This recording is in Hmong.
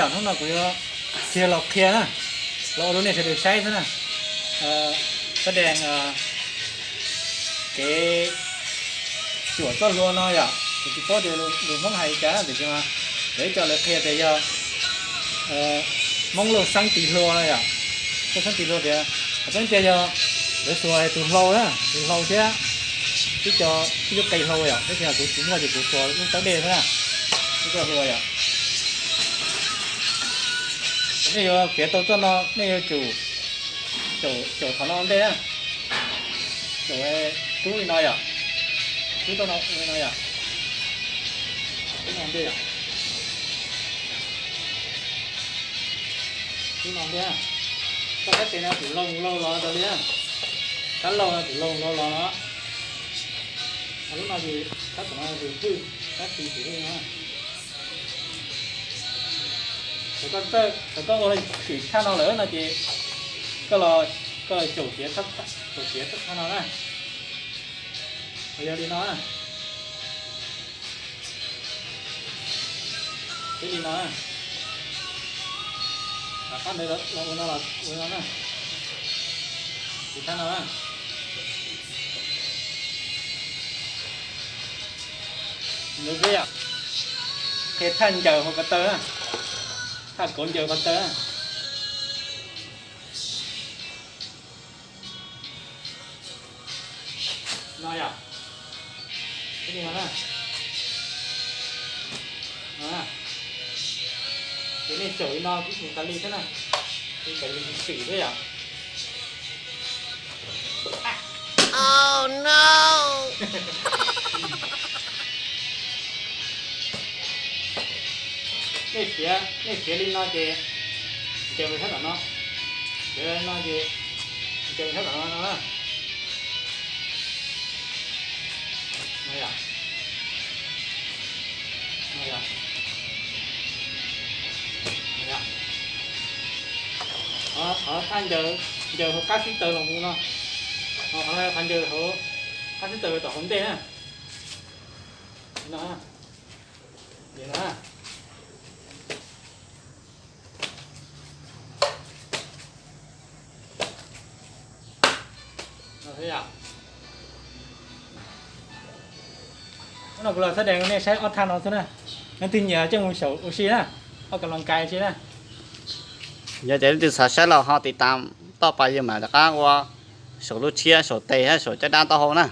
Hnub no kuv yuav tsis yog los qhia na, los ua rau nej sawv daws saib xwb na. Xab dees kev cuam txoj hlua no yom, kuv tsis paub tias lus Hmoob hais cas tiam sis mas lawv ib co lawv qhia tias yog Hmoob lauj xeeb tis hlua no yom. Lauj xeeb tis hlua tias qhov tseeb tiag yog lawv xuas tus hlau na, tus hlau thiab ib co ib lub qe hlau yom, tab sis kuv tsis muaj ces kuv xuas lub tawb dej xwb na. Lub txoj hlua yom. Nej yuav fiav tau txoj no nej yuav tsum xyaum qhov no ntej na. Xyaum rub li no yom, rub txoj no li no yom, rub no ntej yom, rub no ntej. Koj kab tes no tus laus laus los rau li, kab laus no tus laus laus los no. Lub no ces kab tom no tus hwj, kab tis tus hwj no. Thaum koj ua sim thaj no lawm no ces koj los, koj los xyaum tiav, xyaum tiav thaj no na. Yog li no, li no, rov qab ntawd los ua no, ua no na, sim thaj no na. Ntawd xwb yom. Qhia thaj ncaws hauv ko taw na, thaj kauv ncaws ko taw na. No yom, li no na. Ces nej xyaum li no kuj mus tas li thiab na, li tas li xwm xwm thiab yom. Nej tiav, nej tiav li no ces ncaws sab tom no, tiav li no ces ncaws sab tom no no na. Qhov thaj ncaws, ncaws hauv qab sib taws los mus no, qhov no qhov ncaws hauv qab sib taws tom hauv ntej na. No, no. Hnub no kuv los xab dees nej saib ob thaj no xwb na. Leej twg nyiam coj mus xyaum ua si na, ob ka los kais si na. Yog tias leej twg xav saib los ho tiv tam toj pas yawg mam rov qab ua saum lub tshiab, saum tes thiab saum caj dab taub hau na.